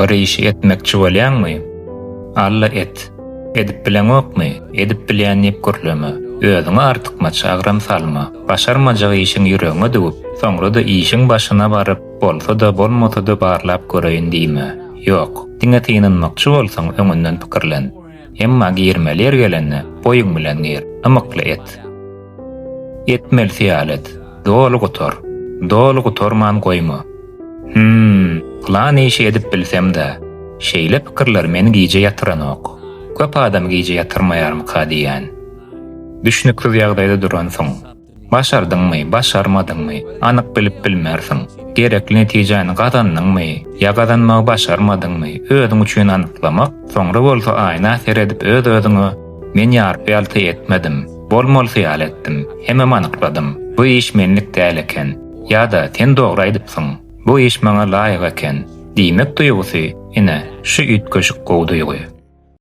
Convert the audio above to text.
Bir işi etmekçi bolýaňmy? Alla et. Edip bileňokmy? Edip bilýän diýip gürleme. Özüňe artykmaç agram salma. Başarmajak işiňi ýüregiňe düwüp, soňra-da işiň başyna baryp, bolsa-da, bolmasa-da barlap göreýin diýme. Ýok. Diňe synanmakçy bolsaň öňünden pikirlen. Emma girmeli ýer gelende, boýuň bilen gir. Ymykly et. Etmelisi ýaly et. Doly gutar. Doly gutarman goýma. Hüm, pylan işi edip bilsem-dä. Şeýle pikirler meni gije ýatyranok. Köp adamy gije ýatyrmaýarmyka diýýän. Düşnüksiz ýagdaýda duransyň. Başardyňmy, başarmadyňmy, anyk bilip bilmersiň. Gerekli netijäni gazandyňmy ýa gazanmagy başarmadyňmy, özüň üçin anyklamak, soňra bolsa aýna seredip öz-özüňe Men ýarpy-ýalta etmedim, bolmalysy ýaly etdim, hemem anykladym, bu iş menlik däl eken ýa-da sen dogry aýdypsyň, bu iş maňa laýyk eken diýmek duýgusy, ine, şu üýtgeşik gowy duýgy.